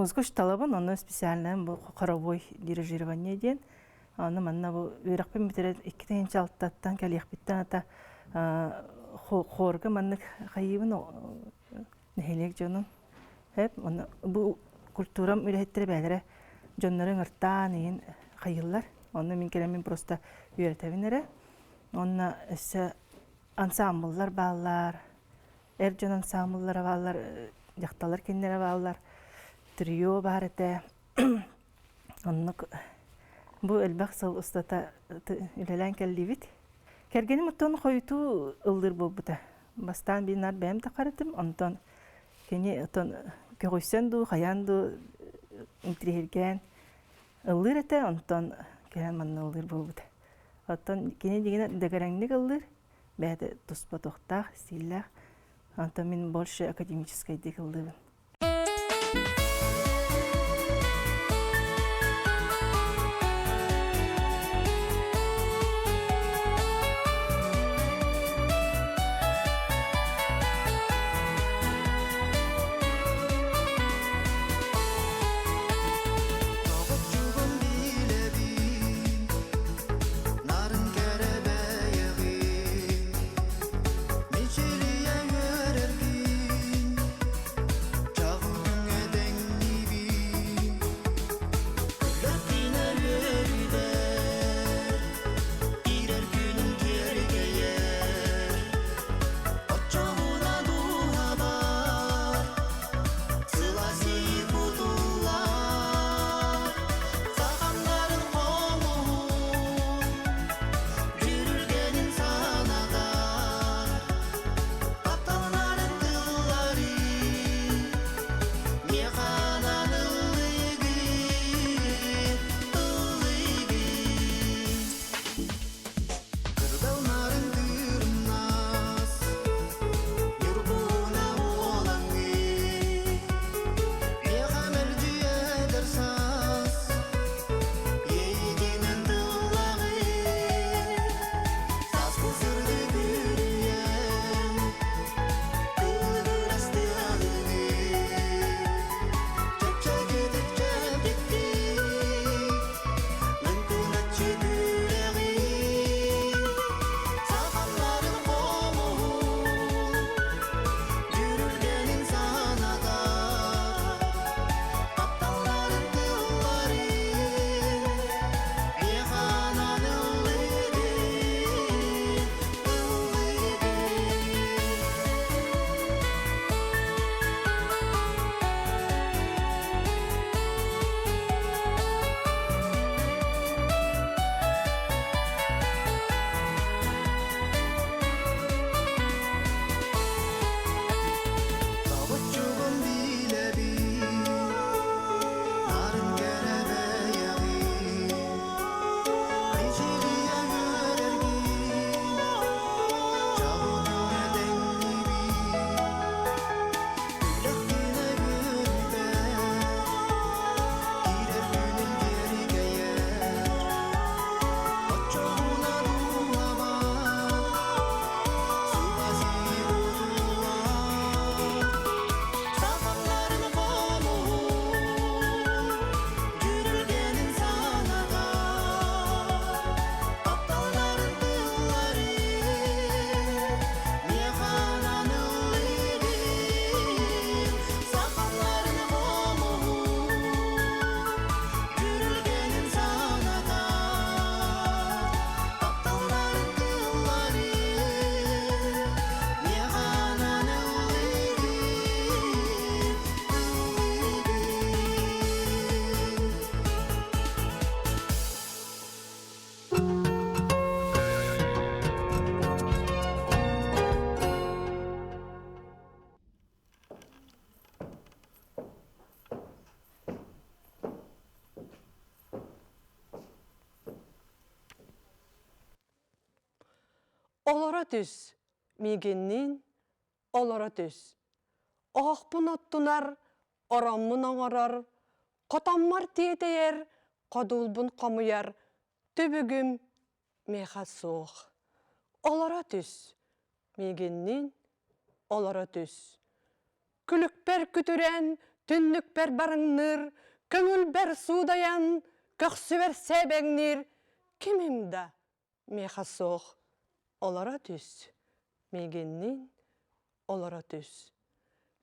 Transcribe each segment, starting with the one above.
Музыка учууталабын, онно специальнайым бу хоровой дирижирование диэн. Аны манна бу үөрэхпин бүтэрэн 2006-тан кэлиэхпиттэн ата хорга маннык хайыыбын нэһилиэк дьонун. Эп онно бу культурам үлэһиттэрэ бээлэрэ дьоннору ыҥыртаан иһин хайыыллар. Онно мин кэлэммин просто үөрэтэбин эрэ. Онно өссө ансаамбыллар бааллар, эр дьон ансаамбыллара бааллар, дьахталлар кинилэрэ бааллар, трио баар этэ. Оннук бу элбэх сыл устата үлэлээн кэллибит. Кэргэним оттон хойутуу ыллыыр буолбута. Бастаан биир бэйэм тахарытым, онтон кини оттон көҕүйсэн дуу, хайаан дуу интириэһиргээн ыллыыр этэ, онтон кэлэн манна ыллыыр буолбута. Оттон кини дигинэ дэгэрэҥник ыллыыр, бэйэтэ туспа туохтаах, стиллээх. Онтон мин больше академическайдык ыллыыбын. Тоҕоччугун билэбин, нарын кэрэ бэйэҕин, мичилийэ үөрэргин, чаҕыл күҥҥэ тэҥниибин, күллэхпинэ үөрүүбэр, киирэр күнүм киэркэйэр, оччоҕуна дууһабар Сыласии кутуллар, сахамнарын хомуһун, дьүрүлгэнин санатар, тапталларын тылларын, миэхэ анаан ыллыыгын, ыллыыгын. Кырдал нарын тыырымнас, Ньургуна буолаҥҥын, Миэхэ мэлдьи эдэр саас, Иэйиитинэн тыллаҕын, Сааскы сырдык үрүйэм, Кылыгырас тыалыҥын, Чэпчэкитик чэбдиктик, Лыҥкыначчы күрэҕин, Сахалларын хомуһун, Дьүрүлгэнин санатар, Тапталларын тылларын, Миэхэ анаан ыллыгын, ыллыгын. Табыччыгын билэбин, нарын кэрэ бэйэҕин, мичилийэ үөрэргин, чаҕыл күҥҥэ тэҥниибин. Күлэхтинэ үөрбэт, киирэр күнүн киэркэйэр, оччоҕуна дууһабар сылаас уотуллар. Сахамнарын хомуһун, дьүрүлгэнин санатар, тапталларын тылларын миэхэ анаан ыллыыбын. Сахаларын хомуһун, дьүрүлгэнин санатар, тапталларын тылларын миэхэ анаан ыллыыбын, ыллыыбын. Олоро түс, миигинниин олоро түс. Оһохпун оттунар, ороммун оҥорор, хотоммор тиэтэйэр, ходуулбун хомуйар түбүгүм миэхэ суох. Олоро түс, миигинниин олоро түс. Күлүкпэр күтүрэн, Түннүкпэр барыҥныыр, көҥүлбэр суудайан, көхсүбэр сээбэҥниир кимим да миэхэ суох. Олоро түс, миигинниин олоро түс.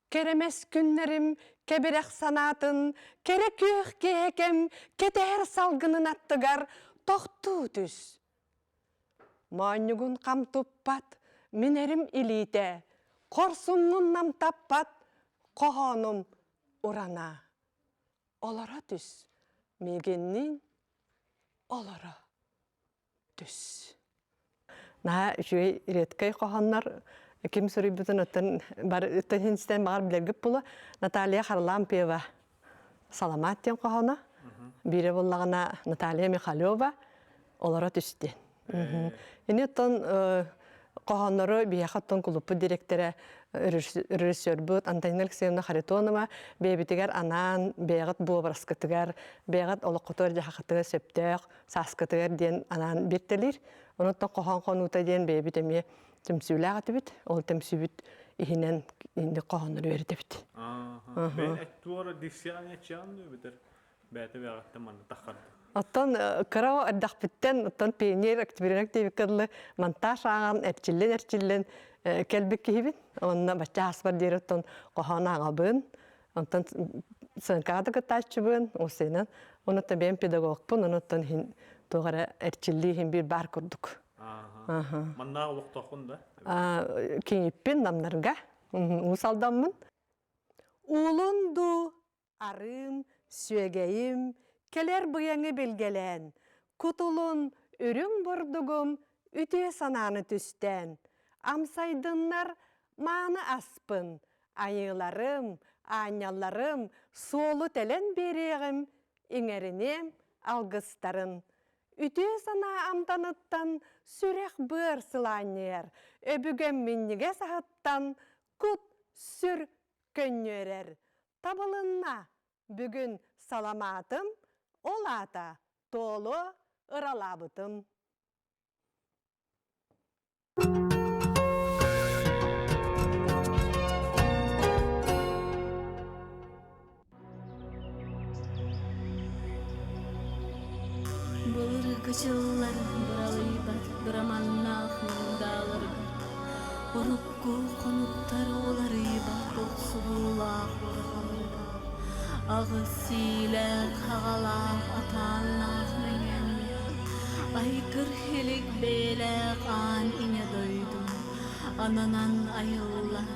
Кэрэмэс күннэрим кэбирэх санаатын, кэрэ күөх киэһэкэм кэтэһэр салгынын аттыгар тохтуу түс. Моонньугун хам туппат, мин эрим илиитэ, хорсуннун намтаппат хоһоонум урана. Олоро түс, миигинниин олоро түс. Наһаа үчүгэй редкэй хоһооннор ким суруйбутун оттон бары хинстэн баҕар билэргит буолуо. Наталья Харлампьева «Саламаат» диэн хоһооно. Биирэ буоллаҕына Наталья Михалева «Олоро түс» диэн. Ини оттон хоһооннору биһиэхэ оттон кулуппут дириэктэрэ режиссербут Антонина Алексеевна Харитонова бэйэбитигэр анаан бэйэҕит буобараскытыгар, бэйэҕит олоххутугар дьаһахытыгар сөптөөх сааскытыгар диэн анаан биэртэлиир. Онуттан хоһоон хонуута диэн бэйэбит эмиэ түмсүүлээх этибит. Ол түмсүүбүт иһинэн инник хоһооннору үөрэтэбит. Бэйэн туора диксиан эчиан битер бэйэтэ бэҕэттэн манна таххарды. Оттон кыра эрдэхпиттэн оттон пионер октябренок диэбиккэ дылы монтаж ааҕан эрчиллэн-эрчиллэн кэлбит киһибин. Онно бачча ааспар диэри оттон хоһоон ааҕабын. Онтон сыаҥкаҕа да кыттааччыбын, уусайынан. Онуттан бэйэм педагогпун, онуттан иһин туох эрэ эрчиллии иһин биир баар курдук. Манна олохтооххун да? Киҥиппин намнарга уус алдаммын. Уулун дуу, арыым, сүөгэйим, кэлэр быйаҥы билгэлээн, кутулун үрүҥ бурдугум үтүө санааны түстээн, амсайдыннар мааны аспын, Айыыларым, аанньалларым суолу тэлэн биэриэҕим, иҥэриниэм алгыстарын. Үтүө санаа амтаныттан сүрэх-быар сылаанньыйар, өбүгэм минньигэс аһыттан кут-сүр көнньүөрэр. Табылынна бүгүн саламаатым, ол аата туолуо ыралаабытым. Былыргы дьыллар быралыйбат быраманнаах мындааларыгар урукку хонуктар уларыйбат охсуһуулаах ураһаларыгар аҕыс сиилээх аҕалаах атааннаах мэҥиэннээх Айгыр илик бэйэлээх аан ийэ дойду ананан айыллан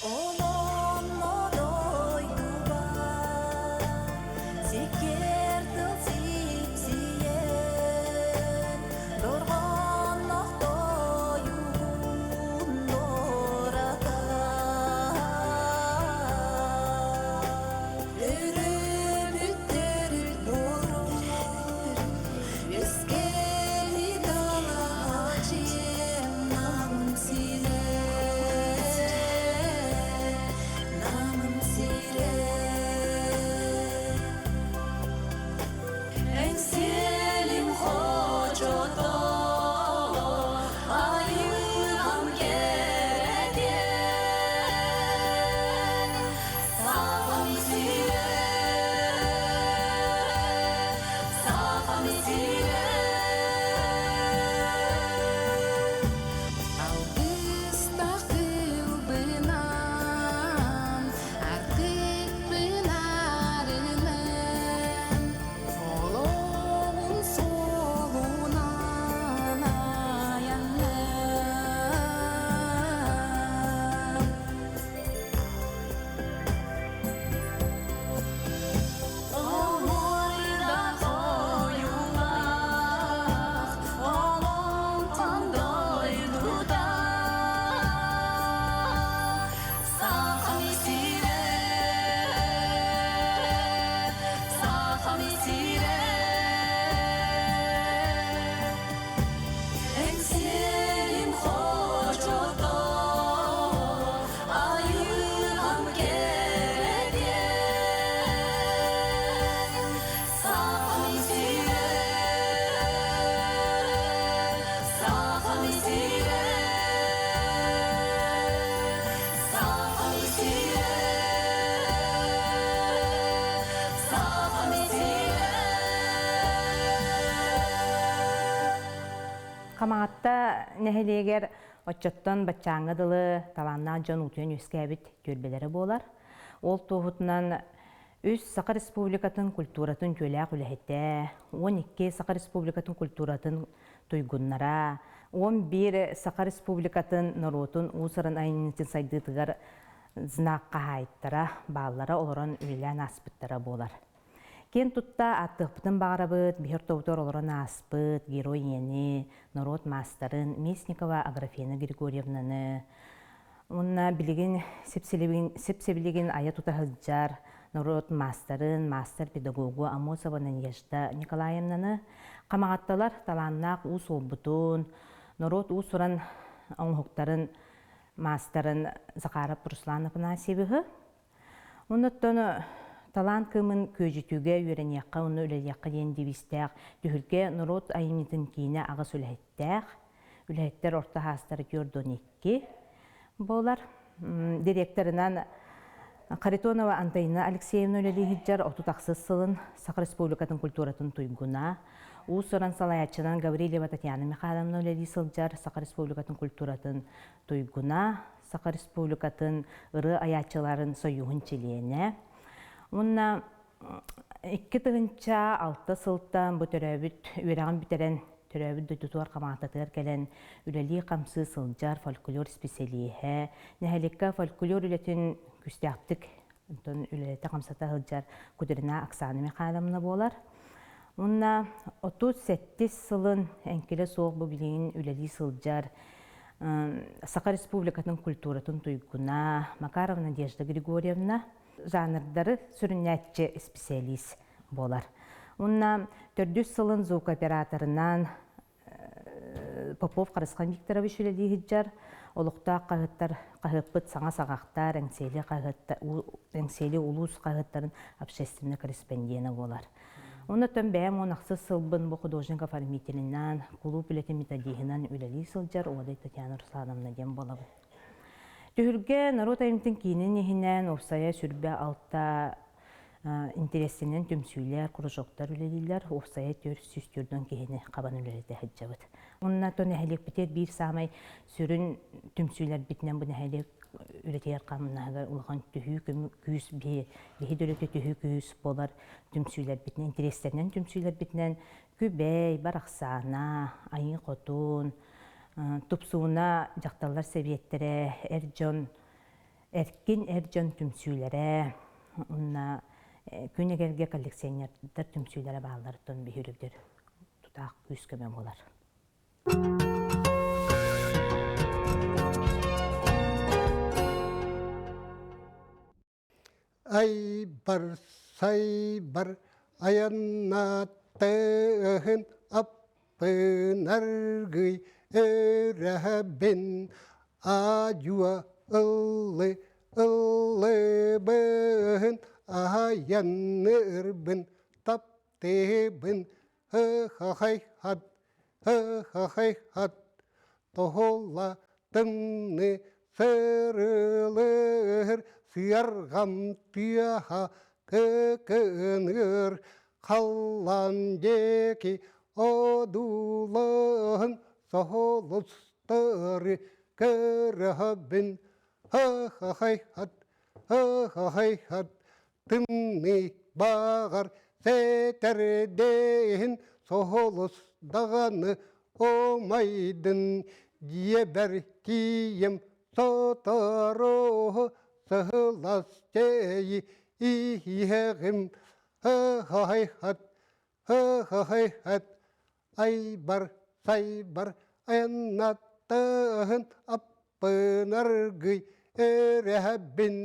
Ононно дойдубар сиккиэр тыл сипсийэн, дорҕооннох тойугун дуоратан. Хамаҕатта нэһилиэгэр оччоттон баччааҥҥа дылы талааннаах дьон утуйан үөскээбит түөлбэлэрэ буолар. Ол туоһутунан үс Саха Республикатын культуратын үтүөлээх үлэһитэ, 12 Саха Республикатын культуратын туйгуннара, 11 Саха Республикатын норуотун уус-уран айымньытын сайдыытыгар знак хаһаайыттара бааллара олорон үлэлээн ааспыттара буолар. Киэн тутта ааттыахпытын баҕарабыт, биһи ортобутугар олорон ааспыт герой ийэни, норуот маастарын Местникова Аграфена Григорьевнаны, уонна билигин сип-сибилигин айа-тута сылдьар норуот маастарын, маастар-педагогу Амосова Надежда Николаевнаны, Хамаҕатталар талааннаах уус уолбутун, норуот уус-уран оҥоһуктарын маастарын Захаров Руслан Афанасьевиһы, Оннуттан талаан кыымын күөдьүтүүгэ үөрэниэххэ уонна үлэлиэххэ диэн девизтээх түһүлгэ норуот айымньытын киинэ аҕыс үлэһиттээх. Үлэһиттэр орто саастара 42 буолар. Директорынан Харитонова Антонина Алексеевна үлэлии сылдьар 36 сылын Саха Республикатын культуратын туйгуна. Уус-уран салайааччынан Гаврильева Татьяна Михайловна үлэлии сылдьар Саха Республикатын культуратын туйгуна, Саха Республикатын ырыа айааччыларын сойууһун чилиэнэ. Уонна 2006 сылтан бу төрөөбүт үөрэҕин бүтэрэн төрөөбүт дойдутугар хамаататыгар кэлэн үлэлии-хамсыы сылдьар фольклор исписэлииһэ, нэһиликкэ фольклор үлэтин күүстээхтик онтон үлэлэтэ-хамсата сылдьар Кудрина Оксана Михайловна буолар. Уонна 37 сылын эҥкилэ суох бу билигин үлэлии сылдьар Саха Республикатын культуратын туйгуна Макарова Надежда Григорьевна жанрдары сүрүннээччи специалист буолар. Уонна төрдүс сылын звукооператорынан Попов Харысхан Викторович үлэлии сылдьар. Олохтоох хаһыаттар хаһыаппыт саҥа саҕахтар, Эҥсиэли хаһыатта, Эҥсиэли улуус хаһыаттарын общественнай корреспондена буолар. Оннуттан бэйэм 16 сылбын бу художник-оформителинэн, кулууп үлэтин методиһынан үлэлии сылдьар Уодай Татьяна Руслановна диэн буолабын. Түһүлгэ норуот айымньытын киинин иһинэн уопсайа 26 интэриэстэнэн түмсүүлэр, кружоктар үлэлииллэр, уопсайа 404 киһини хабан үлэлэтэ сылдьабыт. Уонна то нэһилиэкпитигэр биир саамай сүрүн түмсүүлэрбитинэн бу нэһилиэк үлэтигэр хамнаһыгар улахан түһүү күүс биһи дөлөтө түһүү күүс буолар түмсүүлэрбитинэн, интэриэстэринэн түмсүүлэрбитинэн Күбэй, Барахсаана, Айыы Хотун, Тупсууна дьахталлар сэбиэттэрэ, эр дьон Эркин эр дьон түмсүүлэрэ уонна күн эгэлгэ коллекционердар түмсүүлэрэ баалларыттан биһиги тутаах күүс-көмө буолар. Айбар сайбар айаннаттыһын аппынаргый өрөһөбүн Адьуа ыллы ыллыбыһын аһайаннырбын таптыыбын һы-ха-хай-хат һы-ха-хай-хат тоһула тымныы сырылыыр сыарҕам тыаһа кыкыныыр халлаан диэки одуулаһын соһулустары көрөбүн һы-ха-хай-хат һы-ха-хай-хат тымныы баҕар сэтэрдээһин соһулус даҕаны умайдын дьиэбэр тиийэм сотору сыһылас чэйи иһиэҕим һы-ха-хай-хат һы-ха-хай-хат айбар сайбар айаннаттаһын аппынаргый эрэһэбин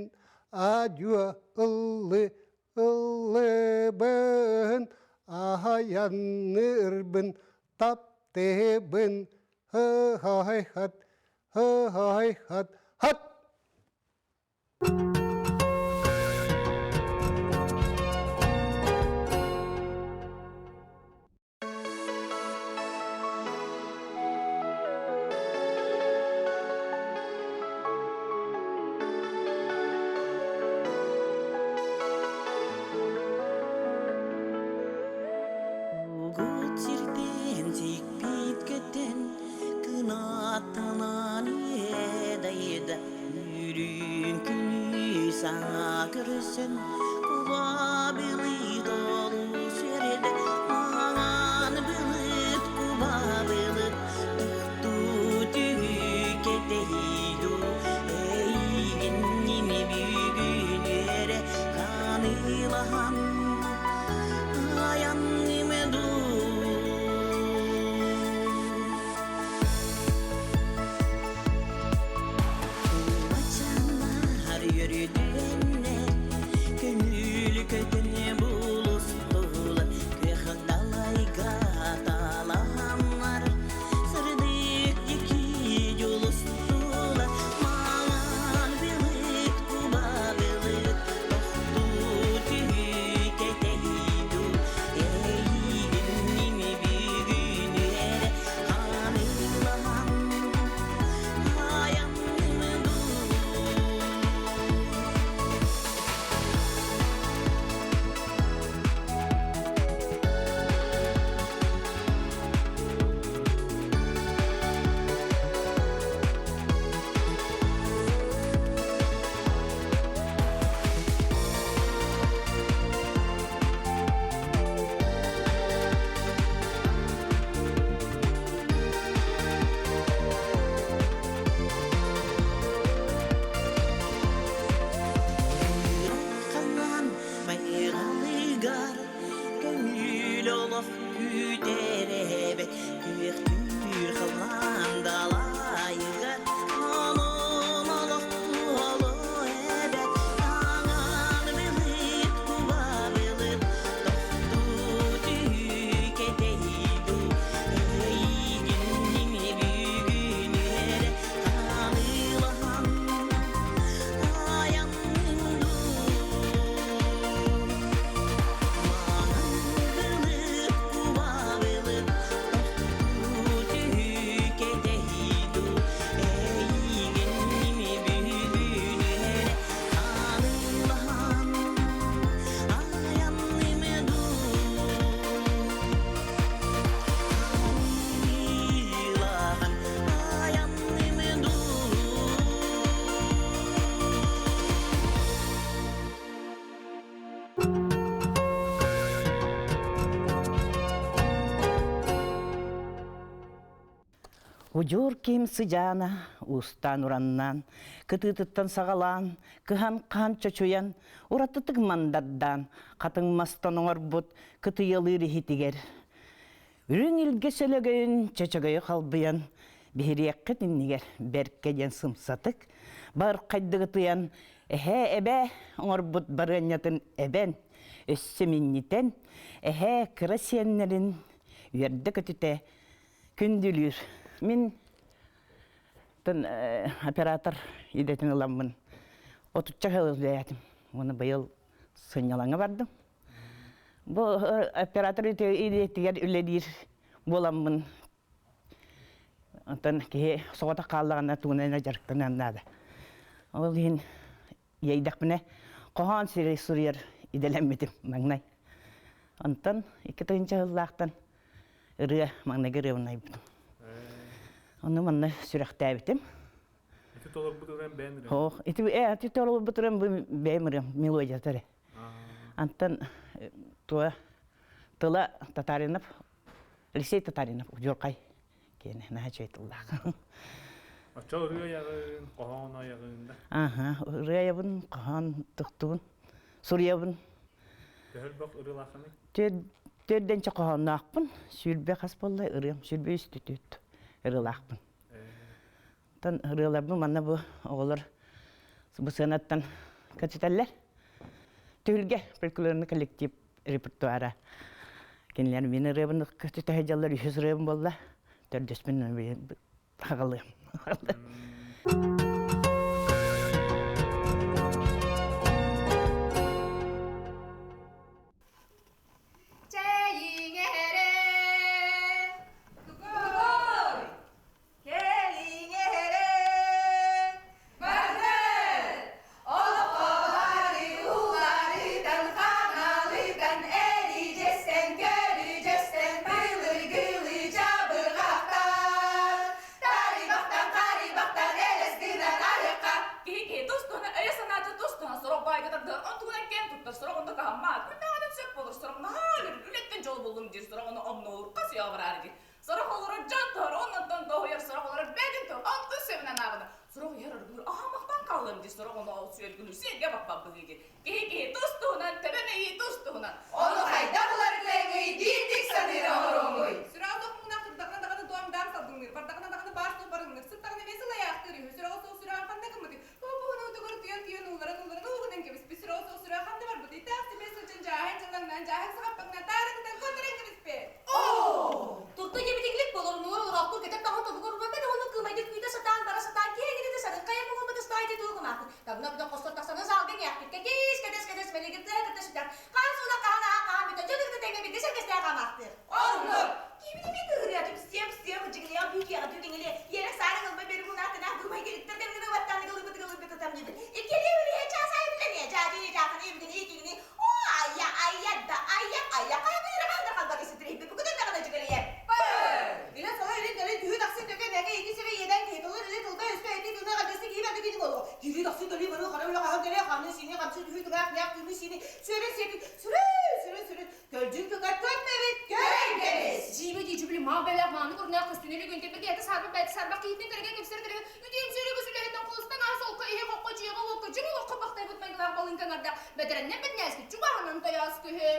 адьуа ыллы ыллыбын аһайаннырбын таптыыбын һы-ха-хай-хат һы-ха-хай-хат хат. Угут сиртэн сикпит көтөн. Аттанан иэдэйдэ Үрүҥ күнү саҥа көрсөн Куба былыт олус үөрдэ Маҥан былыт куба былыт Тохтуу түһүү кэтэһии Эйигин ними бүгүн үөрэ Ханыылаһан айанныма дуу. Кубачаннар үөрүдүөннэр, көҥүл көтөн булустулар, күөх далайга талаһаннар, сырдык дьикти дьулустулар, маҥан былыт куба былыт, тохтуу түһүү кэтэһии дуу, эйигин ими бүгүн үөрэ ханыылаһан айанным дуу. Хаҥан майҕалыгар көҥүл олох күүтэр эбэт күөхтүүр халлаан далайыгар онон олох туолуо эбэт таҥан былыт куба былыт тохтуу түһүү кэтэһии дуу эйигин ими бүгүн үөрэ ханыылаһан айанным дуу. Маҥан былыт куба былыт тохтуу түһүү кэтэһии дуу эйигин ими бүгүн үөрэ ханыылаһан айанным дуу. Ханыылаһан айанным дуу. Удьуор киһим сыдьаана уустаан-ураннаан, кытыытыттан саҕалаан, кыһан-хаан чочуйан, уратытык мандардаан, хатыҥ мастан оҥорбут кытыйалыыр иһитигэр үрүҥ илгэ сөлөгөйүн чөчөгөйү халбыйан, биһириэххит иннигэр бэркэ диэн сымсатык, бархайдыгытыйан, эһээ эбээ оҥорбут барыанньатын эбэн, өссө минньитэн, эһээ кыра сиэннэрин үөрдэ-көтүтэ күндүлүүр. Мин тын оператор идэтин ыламмын отучча сыл үлэлээтим. Уонна быйыл сынньалаҥа бардым. Бу оператор идэтигэр үлэлиир буоламмын онтон киһи соҕотох хааллаҕына тугунан дьарыктаныан наада. Ол иһин иэйдэхпинэ хоһоон сири суруйар идэлэммитим маҥнай. Онтон 2 тыһыынча сыллаахтан ырыа маҥнайгы ырыабын айбытым. Ону манна сүрэхтээбитим. Ити толорбут ырыам бэйэм ырыам. Ох, ити ити толорбут ырыам бу бэйэм ырыам мелодията эрэ. Антон туа тыла Татаринов, Алексей Татаринов удьурхай киэнэ наһаа үчүгэй тыллаах. Оччо ырыа айаҕын, хоһоон айаҕын да? Аха, ырыа айабын, хоһоон тохтубун, суруйабын. Төһөлбөх ырыалааххыный? Төрденче хоһоонноохпун, 20 хас буолла ырыам, 23 түт ырыалаахпын. Тан ырыаларбын манна бу оҕолор бу сыанаттан көтүтэллэр. Түһүлгэ фольклорный коллектив репертуара. Кинилэр мин ырыабын көтүтэ сылдьаллар, үһүс ырыабым буолла. Төрдүспүн хагалыам. Чэйиҥ эрэ, тугуй? Кэлиҥ эрэ, баргыт! Олоххолары уларытан, ханалытан, эридьэстэн, көрүдьэстэн, былыргылыы чабырҕахтар. Оннуурка суйа бараар дии. Сорох олорор дьон тоһор, оннонтон тоһуйар, сорох олорор бэйэтин тоһор, онтун сөбүнэн ааҕына. Сорох иһэр аргыыр, аһа махтан хаалыам дии, сорох ону ол сүөлгүнү сиэргэ баппат быһыы дии. Киһи-киһи тус-туһунан, төбө мэйии тус-туһунан. Ону хайдах уларытыаҥый, биирдик саныыр оҥоруоҥуй? Сүрэҕэ суох муҥнаах турдаҕына даҕаны дуом-даам салгыҥныыр, бардаҕына даҕаны баар суох барыҥныыр, сыттаҕына эмиэ сылайаахтыыр үһү, сүрэҕэ суох сүрэҕин ханна гыммытый? Бу-буһуну утугур түйэн-түйэн уулларан-уулларан уугунан кэбиспит, сүрэҕэ суох сүрэҕэ ханна барбытый? Таах сибээс сылдьан дьааһын дьаллаҥнаан дьааһын саҕаппакынан таарыгытан куоттаран кэбиспит. Турта диэбитиҥлик болорунугар олороохтур кэтэр таһын тобугар урбата ону кыымайдык күүтэ сатаан бара сатаан киһи да сарын хайа муҥуммут ыстаайты тугу гымаахпыт табына бүтэн хостор тахсаны залга иҥээхпит кэтиис кэтэс кэтэс мэлигир тыа кытта сүтэр хаан сууна хаан аһа хаан бүтэ дьон кытта тэҥҥэ бииргэ сэргэстээх хаамаахтыыр Оннук! Киибит эмиэ кыһырыатым сиэм сиэм дьиҥилиэҕэ бүүкиэҕэ түүтүҥилиэ иэрэх саарыҥ ылба бери мунаатынаах быымай кэлиттэр кэмҥэ баттааны ылыбыт ылыбыт ытам диэбит иккилии билиэ чаас айы билэниэ дьаадьыйы дьааханы ибигини икигини Оо, айа, айа да, айа, айа, хайа ханна халбак иситирийбит, бүгүн даҕаны дьүгэлийэр. Илэ сала илин кэлин түһүү тахсыы төкө мэкэ ити сибэ иэдэн киһи тылын илэ тылга өскө эти тыына гадысы киһи барды кини болу. Кири тахсыы кэли бары хара үлэ хаһан кэле ханы сини хамсы түһүү тыгаах нях түнү сини сүрүн сети сүрүн сүрүн сүрүн көлдьүн көкөт көппөбүт Көрөн кэбис! Дьиибэ дии дьүбүлү маа бэлэх мааны көрүнээх көстүнэлі күнтэн бирге эти сарбак бәйти сарбак киһитин кэргэ кэпсэр кэргэ үтүөн сөрүгү сүлэһиттэн холустан аас олка иһи хокко дьиэҕэ уокка дьиҥ олоххо бахтайбыт майгылаах балыыҥка ҥарда бэтэрэннэн бэтинээски чугаһынан тойоос күһү.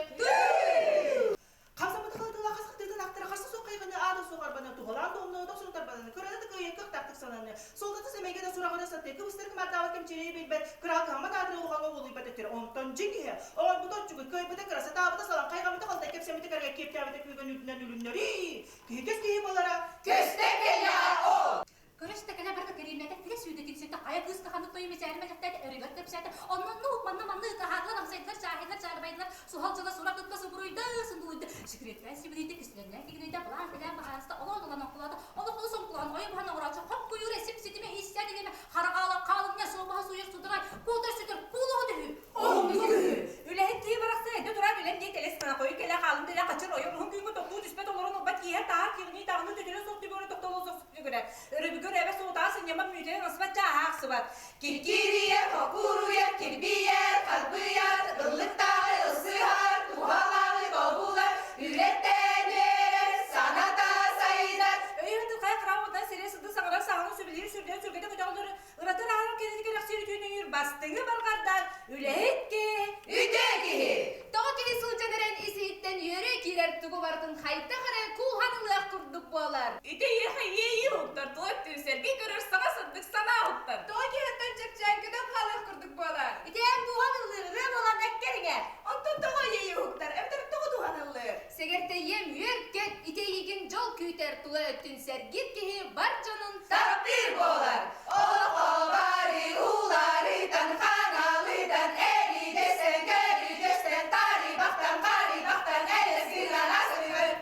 Хамсаммыты халытыылаах хас хатыытын ахтара харса суох хайҕаны аада суох арбаны туһалаан туомноо дохсун тарбананы кыраны да кыайан кыахтаахтык сананы солдаты сэмэйгэ да сураҕыра сатыы кыбыстар кымаардаабат кэмчиэри билбэт кыраал кыһаммат аатыры улахаҥҥа уолуйбат өттүр онтон дьиҥ иһэ оҥорбута оччугуй кыайбыта кыраса таабыта салаҥ хайҕаммыта халтай кэпсэммитэ кэргэ киэптээбитэ күүгэн үрдүнэн үлүннэрии киһи көс киһи буолара Көстөн кэллэҕэ ол! Көрөстө кэлэ барда кэриимнэтэ тилэ сүүдэ тикситэ хайа кыыс ханнык тойу мичээрин мэлэхтээтэ өрүгэр кэпсээтэ онно нук манна манны ытаһаатылар амсайдылар чааһыйлар чаарбайдылар суһал дьыла сурах кытта субуруйда сындулуйда секретвэ сибилийдэ кистэлэннээх кигинэйдэ былаан билээн баһааста олоон ылан оҥкулаата олох олус оҥкулаан ойо баһан оҥорооччу хоп куйуура сип ситимэ иссээн илимэ хараҕаала хаалымня суобаһа сууйар сударай куотар сүтэр куулуһу түһүү Оннук үһү. Үлэһит киһи барахсан эрдэ туран үлэм диэн тэлэс гына хойу кэлэ хаалым дэлэ хачыр ойон уһун күҥҥэ тохтуу түспэт олорон ылбат киэһэ таар киҕинии таҕыны төтөлө суох түбүгүрэ тохтоло суох түбүгүрэ өрөбүгүр эбэ суутаа сынньаммат мүөтэнэн асыбат чааһа ахсыбат. Киркириер, хокуруйар, кирбийэр, харбыйар, ыллыктааҕы ылсыһар, туһалааҕы тобулар, үлэттэн үөрэр, саната сайдар. Өйүн хайа храмытан сири сыды саҥарар саҥаны сүбэлиир сүрдэн сүргэтэ көтөҕөлөр ыратыр ааһар кэлин кэрэхсиир үтүөн өйүүр бастыҥы барҕардар үлэһит киһи Үтүө киһи! Тоҕо киһи сылдьан эрэн ис-иһиттэн үөрэ киирэр тугу барытын хайдах эрэ кууһан ылыах курдук буолар. Ити эйиэхэ иэйии уһуктар, тула өттүн сэргии көрөр саҥа сырдык санаа уһуктар. Тоҕо киһиттэн чэпчээн көтөн хаалыах курдук буолар. Ити эн дууһан ыллыыр ырыа буолан эккэриҥэ. Онтон тоҕо иэйии уһуктар, эбэтэр тоҕо дууһан ыллыыр? Сэгэртэйиэм үөр-көт, ити эйигин дьол күүтэр тула өттүн сэргиир киһи бар дьонун Таптыыр буолар. Олоххо бары уларытан, ханалытан, эридэстэн, көрүдьөстөн, тарибахтан, харибахтан, элэс гынан асыгын.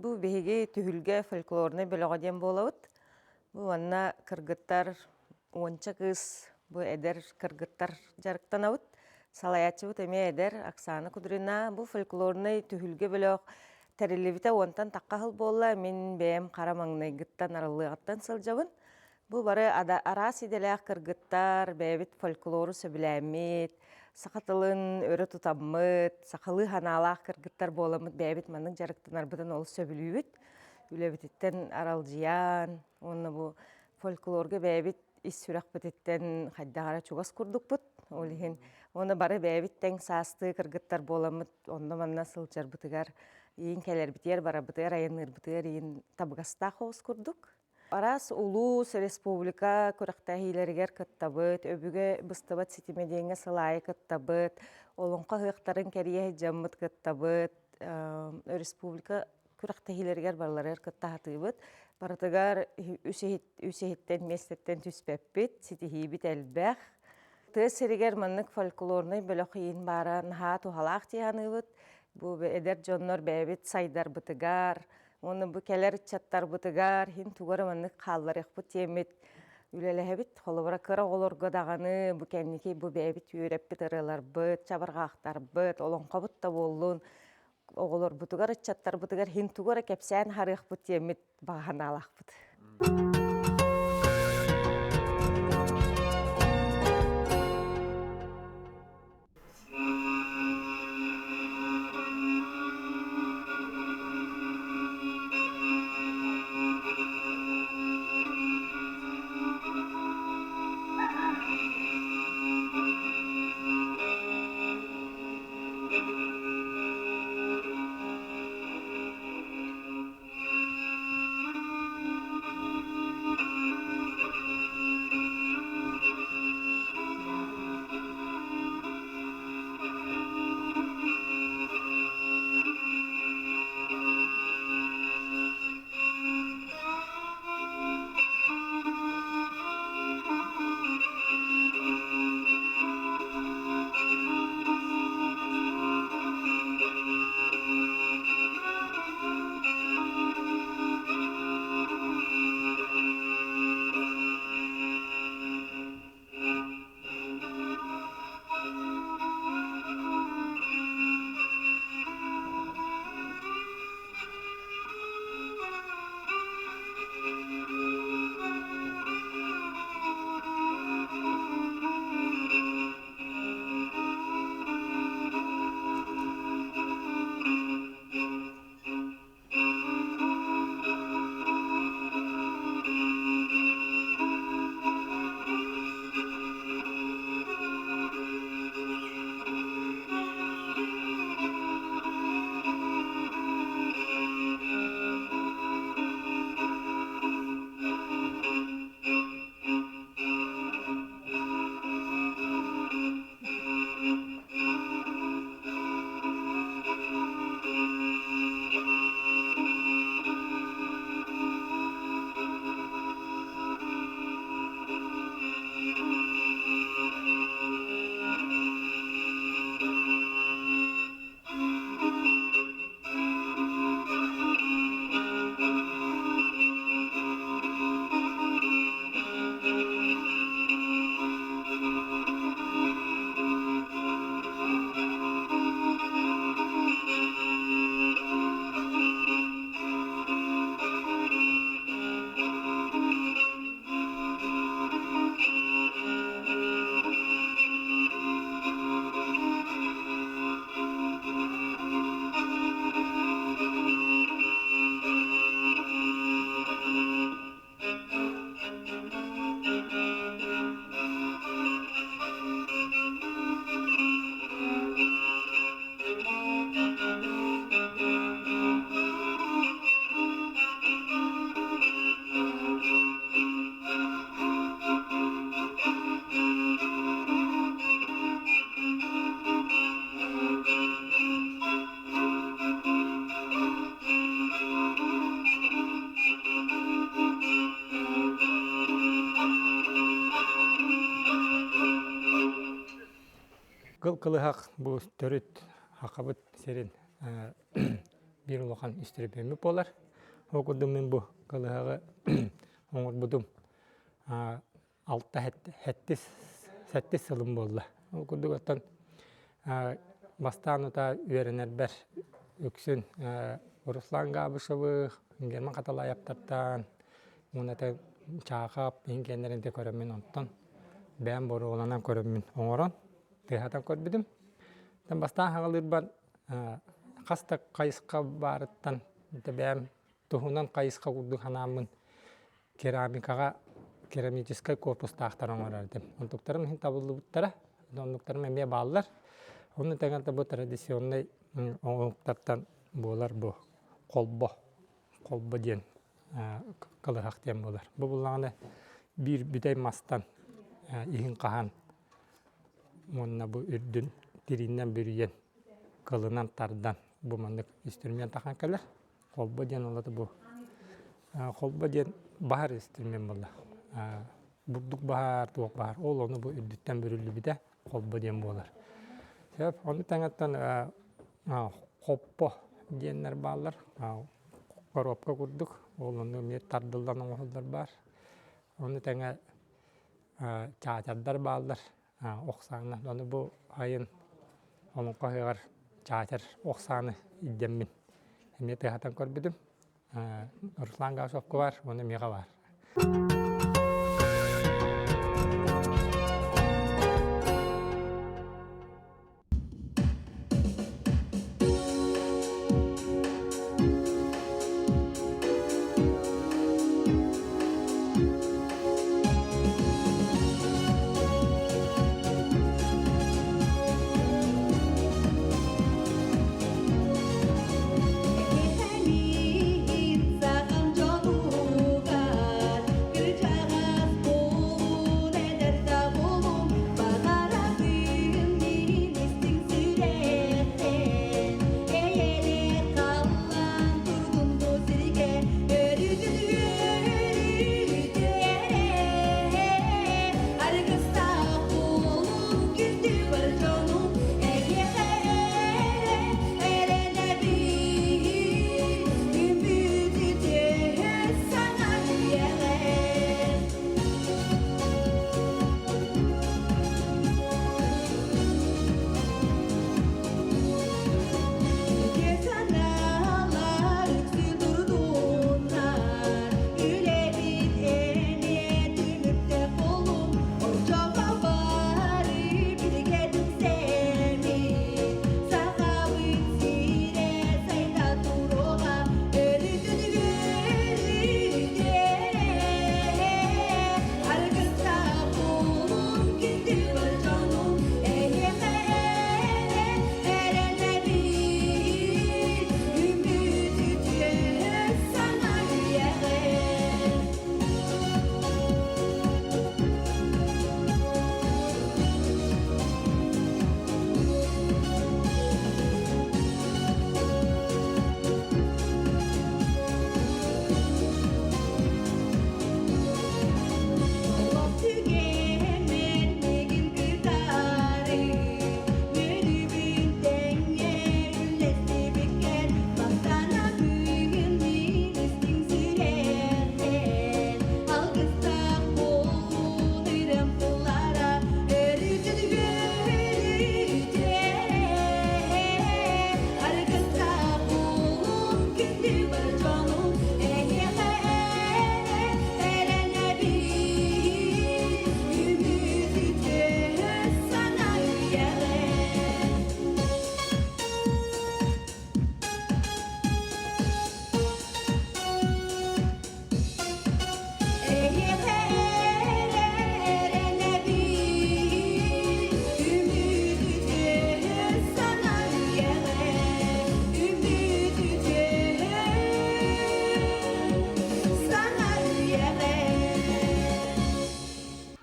Бу биһиги түһүлгэ фольклорнай бөлөҕө диэн буолабыт. Бу манна кыргыттар, уонча кыыс, бу эдэр кыргыттар дьарыктанабыт. Салайааччыбыт эмиэ эдэр Оксана Кудрина. Бу фольклорнай түһүлгэ бөлөх тэриллибитэ уонтан тахха сыл буолла. Мин бэйэм хара маҥнайгыттан арыллыаҕыттан сылдьабын. Бу бары араас идэлээх кыргыттар бэйэбит фольклору сөбүлээммит, саха тылын өрө тутаммыт, сахалыы санаалаах кыргыттар буоламмыт бэйэбит маннык дьарыктанарбытын олус сөбүлүүбүт. Үлэбититтэн аралдьыйан уонна бу фольклорга бэйэбит ис сүрэхпититтэн хайдах эрэ чугас курдукпут. Ол иһин уонна бары бэйэбит тэҥ саастыы кыргыттар буоламмыт онно-манна сылдьарбытыгар иин кэлэрбитигэр, барарбытыгар, айанныырбытыгар иин табыгастаах оҕус курдук. Араас улуус, республика күрэхтэһиилэригэр кыттабыт, өбүгэ быстыбат ситимэ диэҥҥэ сыл аайы кыттабыт, олоҥхо ыһыахтарын кэрийэ сылдьаммыт кыттабыт, республика күрэхтэһиилэригэр барыларыгар кытта сатыыбыт. Барытыгар үс иһиттэн миэстэттэн түспэппит, ситиһиибит элбэх. Тыа сиригэр маннык фольклорнай бөлөх иин баара наһаа туһалаах дии саныыбыт. Бу эдэр дьоннор бэйэбит сайдарбытыгар, Уонна бу кэлэр ыччаттарбытыгар иһин тугу эрэ маннык хаалларыахпыт диэммит үлэлэһэбит. Холобура, кыра оҕолорго даҕаны бу кэнники бу бэйэбит үөрэппит ырыаларбыт, чабырҕаахтарбыт, олоҥхобут да буоллун, оҕолорбутугар, ыччаттарбытыгар иһин тугу эрэ кэпсээн аһарыахпыт диэммит баҕа санаалаахпыт. Кыл кылыһах бу төрүт Хахабыт сирин биир улахан истребиммит буолар. Ол курдук мин бу кылыһаҕы оҥорбутум алта сэттис сэттис сылым буолла. Ол курдук оттон бастаан утаа үөрэнэрбэр үксүн Руслан Габышевы, Герман Хаталаевтартан уонна Чаахап иһин кэннэрин де көрөммүн онтон бэйэм боруоланан көрөммүн оҥорон тыаһатан көрбүтүм. Бастаан хаҕалыырбар хас да хайысха баарыттан бэйэм туһунан хайысха курдук санааммын керамикаҕа керамическай корпустаахтар оҥорор этим. Онтуктарым иһин табыллыбыттара, оннуктарым эмиэ бааллар. Онно тэҥэ бу традиционнай оҥоһуктартан буолар бу холбо, холбо диэн кылыһах диэн буолар. Бу буллаҕына биир бүтэй мастан иһин хаһан уонна бу үрдүн тириинэн бүрүйэн кылынан тардан бу маннык инструмент ахан кэлэр. Холбо диэн олото бу холбо диэн баһар инструмент буолла. Бурдук баһар, туох баһар. Ол ону бу үрдүттэн бүрүллүбүтэ холбо диэн буолар. Сөп. Ону тэҥэттэн хоппо диэннэр бааллар. Коробка курдук. Ол ону эмиэ тардыллан оҥоһуллар баар. Ону тэҥэ чаачардар бааллар. Ох сааны. Ону бу айын олоҥхо ыһыаҕар чаачар ох сааны илдьэммин эмиэ тыаһатан көрбүтүм. Руслан Гасовка баар, уонна миэхэ баар.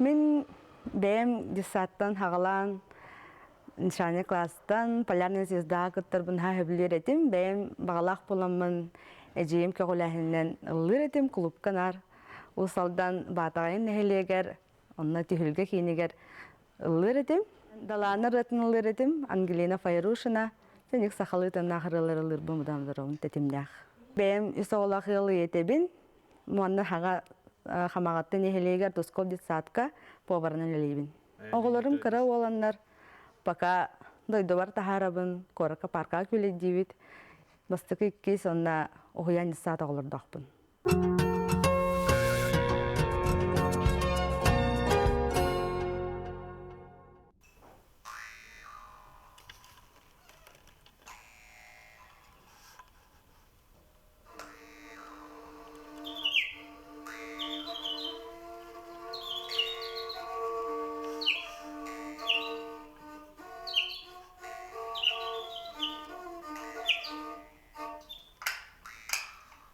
Мин бэйэм детсадтан хаҕалаан начальный класстан полярная звездаҕа кыттарбын наһаа сөбүлүүр этим. Бэйэм баҕалаах буоламмын эдьиийим көҕүлээһининэн ыллыыр этим кулуупка наар Уус Алдан Баатаҕайын нэһилиэгэр онно түһүлгэ киинигэр ыллыыр этим. Далаана ырыатын ыллыыр этим, Ангелина Файрушина. Сеник сахалыы тыннаах ырыалар ыллыырбын мудам тэтимнээх. Бэйэм үс оҕолоох ыал ийэтэбин. Манна хаҥа Хамаҕатта нэһилиэгэр Тускул детсадка поварынан үлэлиибин. Оҕолорум кыра уоланнар пока дойдубар таһаарабын, куоракка паркаҕа күлэйдиибит. Бастакы иккис онно уһуйаан детсад оҕолордоохпун.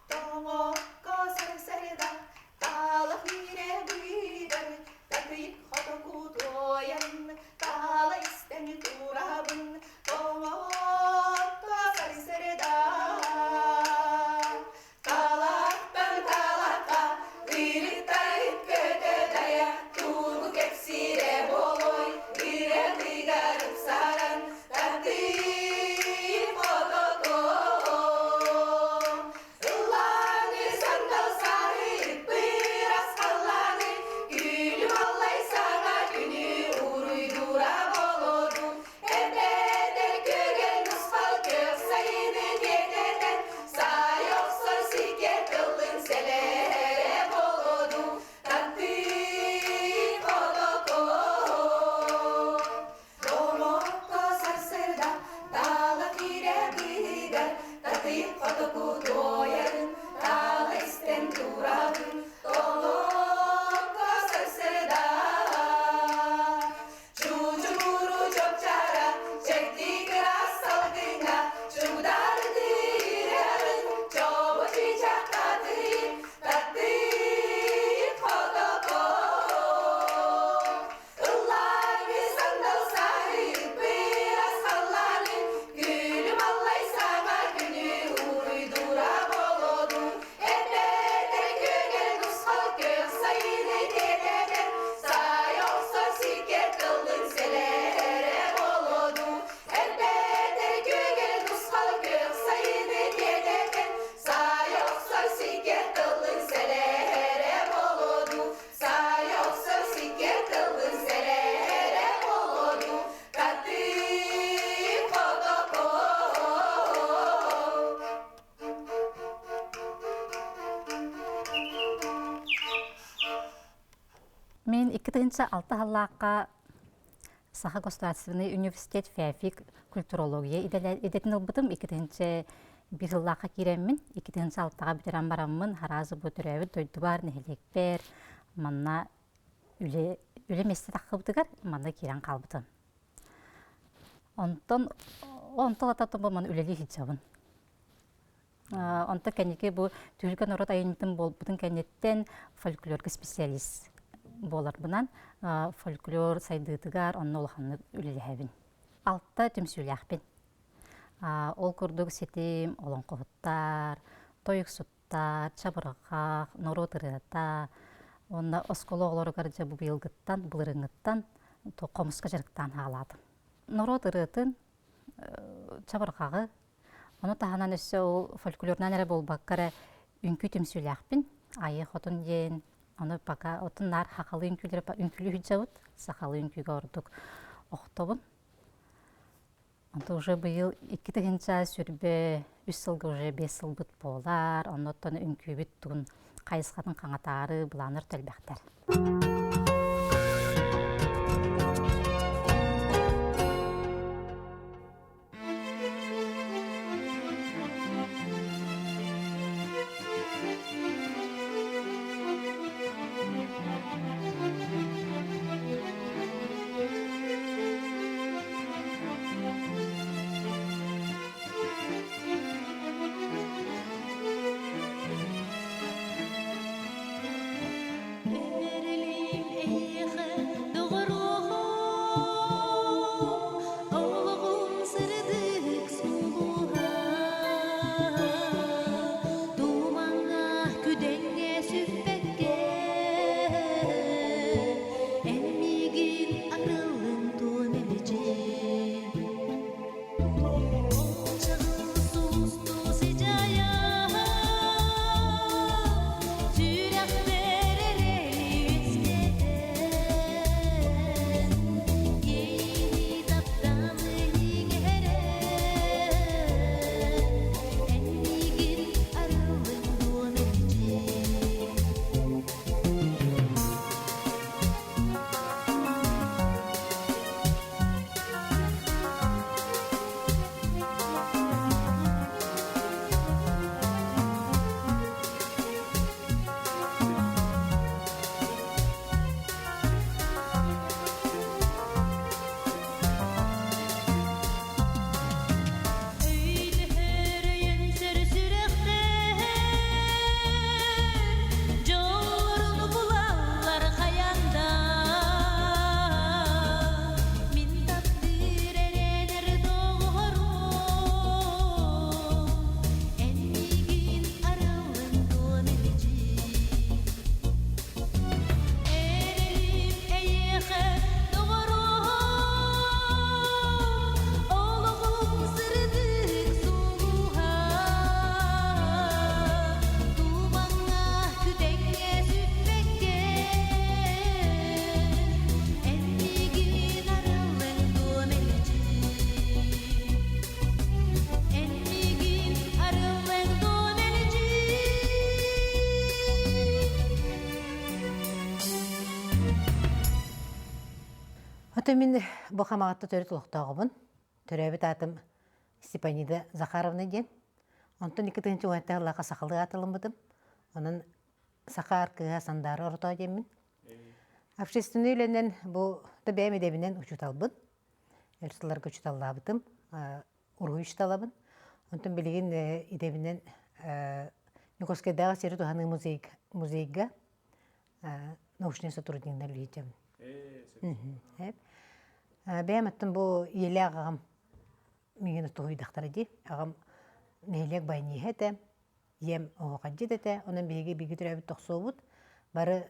Тоҥокко сарсарда, таалах иирэ быыгар, Татыйык хотоку туойан, таала истэн турабын. Тоҥокко сарсарда, талахтан талахха, ыырыттарыт көтө дайа, тугу кэпсиирэ буолуой, ырыатыгар ыпсаран, Татыйык хотоку. Ыллааны сандал саһы ыппырас халлааны, күлүм аллай саҥа күнү уруйдуура болоду. Эбэтэр көгөн нусхал көх сайыны тиэтэтэн, сай охсор сиргэ тыллын сэлэһэрэ болоду. Таттыы хотоко. Тоҥокко сарсыарда таала киирэ быыһыгар Татыйык хотоку туойарын таала истэн турабын. Тоҥокко сарсыарда чуучугуру чопчаара чэгди кыраас салгыҥҥа чугдаарытыырарын чобо чыычаахтатыйык Татыйык хотоко. Ыллааны сандал саһыйыппырас халлааны, күлүм аллай саҥа күнү уруйдуура болоду. Эпэтэр көгел нусхал көх сайыны тиэтэтэр, сай охсор сиргэ тыллын сэлэһэрэ болоду. Эпэтэр көгел нусхал көх сайыны тиэтэтэр, сай охсор сиргэ тыллын сэлэһэрэ болоду. Сай охсор сикке тылын сэлэһэрэ болоду, Татыы хотоко. Мин 2006 сыллаахха Саха государственный университет ФЭФИК культурология идэтин ылбытым. 2001 сыллаахха киирэммин, 2006-ҕа бүтэрэн бараммын, харазы бу төрөөбүт дойдубар, нэһилиэкпэр манна үлэ, үлэ миэстэ таххыбытыгар манна киирэн хаалбытым. Онтон онтон ата маны үлэлии сылдьабын. Онто кэнники бу түһүлгэ норуот айымньытын буолбутун кэнниттэн фольклорга специалист буоларбынан фольклор сайдыытыгар онно улаханнык үлэлэһэбин. Алта түмсүүлээхпин. Ол курдук ситим, олоҥхоһуттар, тойуксуттар, чабырҕах, норуот ырыата уонна оскуола оҕолоругар дьэ бу быйылгыттан, былырыыҥҥыттан хомуска дьарыктаан хаалаатым. Норуот ырыатын, чабырҕаҕы Ону таһынан өссө ол фольклорунан эрэ буолбакка эрэ үҥкүү түмсүүлээхпин. Айыы Хотун диэн ону пока отун наар сахалыы үҥкүүлэри үҥкүүлүү сылдьабыт. Сахалыы үҥкүүгэ ордук охтобун. Онто уже быйыл 2023 сылга уже 5 сылбыт буолар. Оннуттан үҥкүүбүт тугун хайысхатын хаҥатаары былааннар элбэхтэр. Ото мин бу Хамаҕатта төрүт олохтооҕобун. Төрөөбүт аатым Степанида Захаровна диэн. Онтон 2017 сыллаахха сахалыы аатылыммытым. Онон саха аркыһа Сандаара Оротоо диэммин. Общественнай үлэнэн бу да бэйэм идэбинэн учууталбын. Өр сылларга учууталлаабытым. Уруһуй учууталабын. Онтон билигин идэбинэн Ньукуускайдааҕы сири туһаныы музейга научнай сотруднигынан үлэлиибин. Бэйэм оттон бу ийэлээх аҕам миигин туһуйдахтара дии. Аҕам нэһилиэк баяниһа этэ, ийэм оһуохайдьыт этэ. Онон биһиги бииргэ төрөөбүт тохсуобут. Бары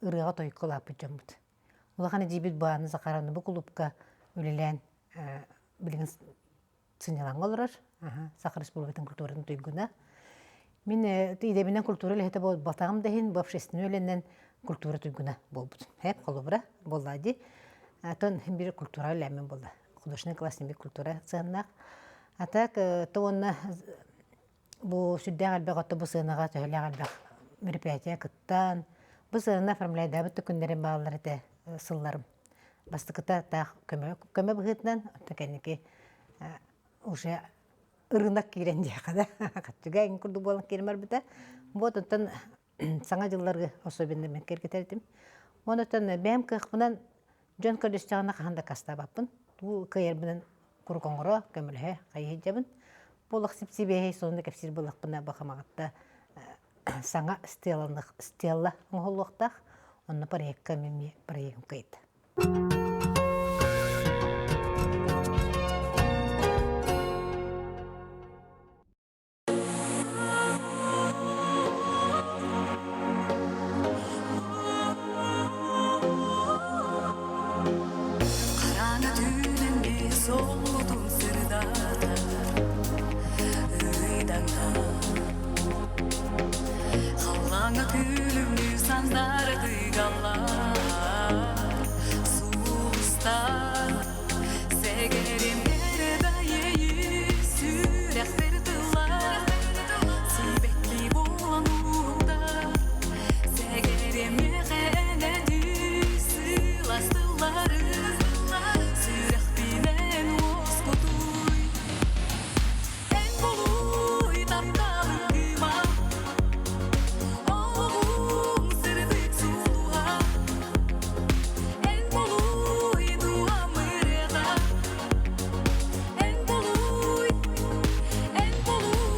ырыаҕа тойукка улааппыт дьоммут. Улахан эдьиийбит Баана Захаровна бу кулуупка үлэлээн билигин сынньалаҥҥа олорор. Саха Республикатын культуратын туйгуна. Мин идэбинэн культура үлэһитэ буолбатаҕым да иһин, бу общественнай үлэнэн культура туйгуна буолбут. Хэп, холобура, буолла дии. Атын бир культура үлээмин буолла. Художественный класс бир культура сыаннаах. А так, то уонна бу сүрдээх элбэх отто бу сыанаҕа төһөлөөх элбэх мероприятие кыттан, бу сыананы оформляйдаабыт да күннэрим бааллар этэ сылларым. Бастакыта таах көмө, көмө быһыытынан, оттон кэнники уже ырынак киирэн диэхэ да, хаччыга эҥин курдук буолан киирэн барбыта. Вот оттон саҥа дьылларга особенно мен кэргэтэр этим. Онтон бэйэм кыахпынан дьон көрдөстөҕүнэ хаһан да кастаабаппын. Туу кыайарбынан курук оҥоро, көмөлөһө хайыһыйдьабын. Буолах сипсибиэһэй сонуну кэпсиир буоллахпына бахамаҕатта саҥа стелла оҥоһуллуохтаах. Онно проекка эмиэ проегым кыайда. Хараҥа түүнүн солотун сырдатар ыйдаҥа Халлааҥҥа күлүмнүү сандаара тыгаллар сулустар Сэгэрим эрэ сүрэхпэр тыллар Сибэкки буолан уһуктар Сэгэрим эҕэлэтүү сылаас тыллары Сүрэхпинэн уоскутуй Эн булуй тапталын кыыма Олоҕум сырдык сулуһа Эн булуй дууһам ырыата Эн булуй, эн булуй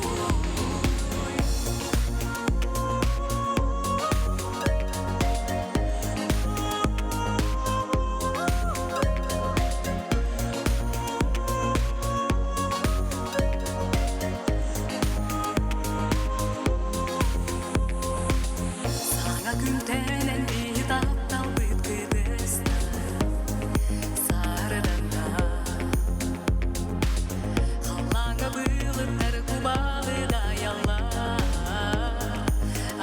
Саҥа күнтэн биһи тапталбыт кытыста сарыданна Халлааҥҥа былыттар кубалыдайаллар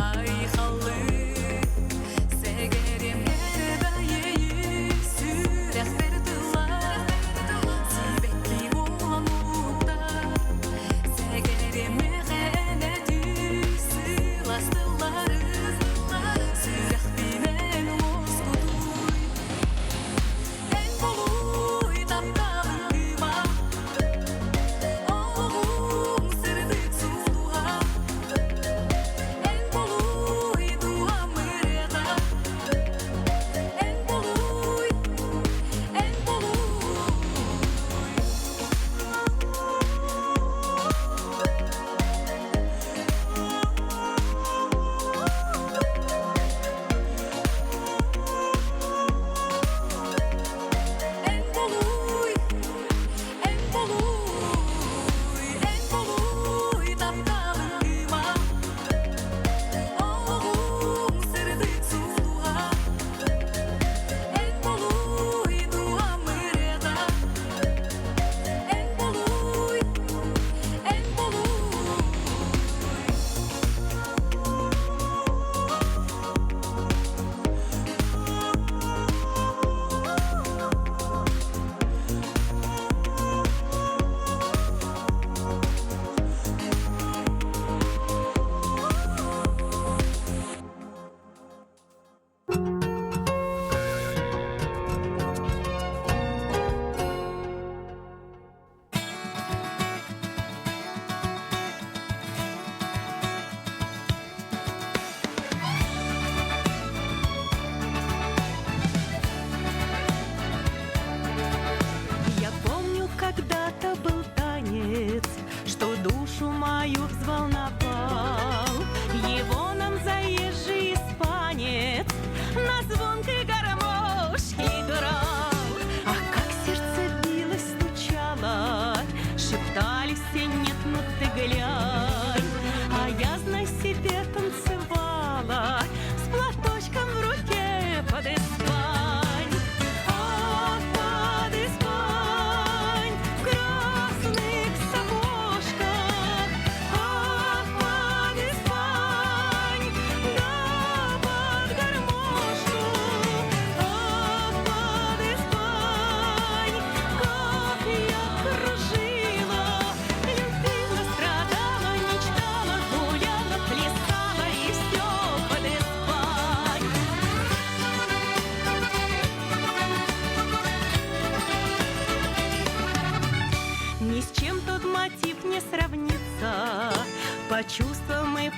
Айхаллыы сэгэриэм эрэ сүрэхпэр тыллар Сибэкки буолан уһуктар Сэгэриэм эҕэлэтүү сылаас тыллары Сүрэхпинэн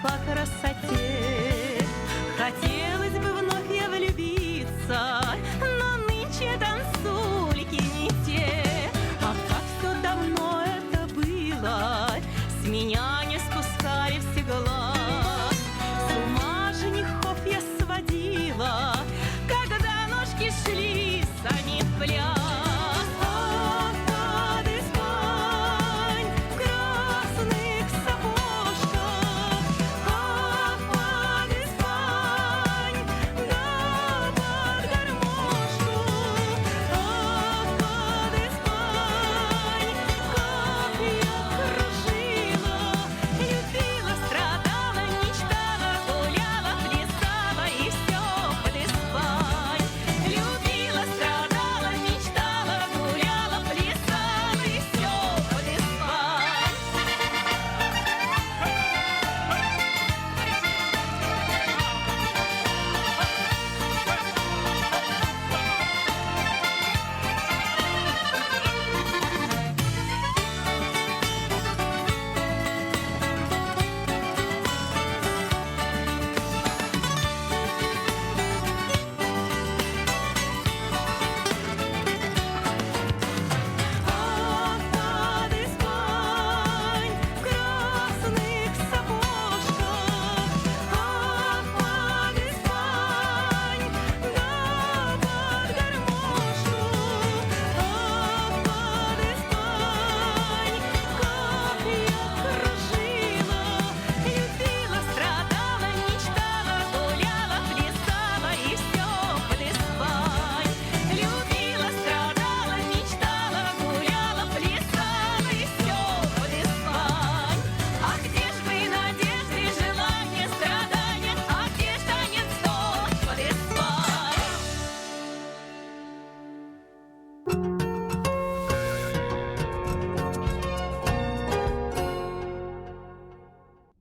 по красоте.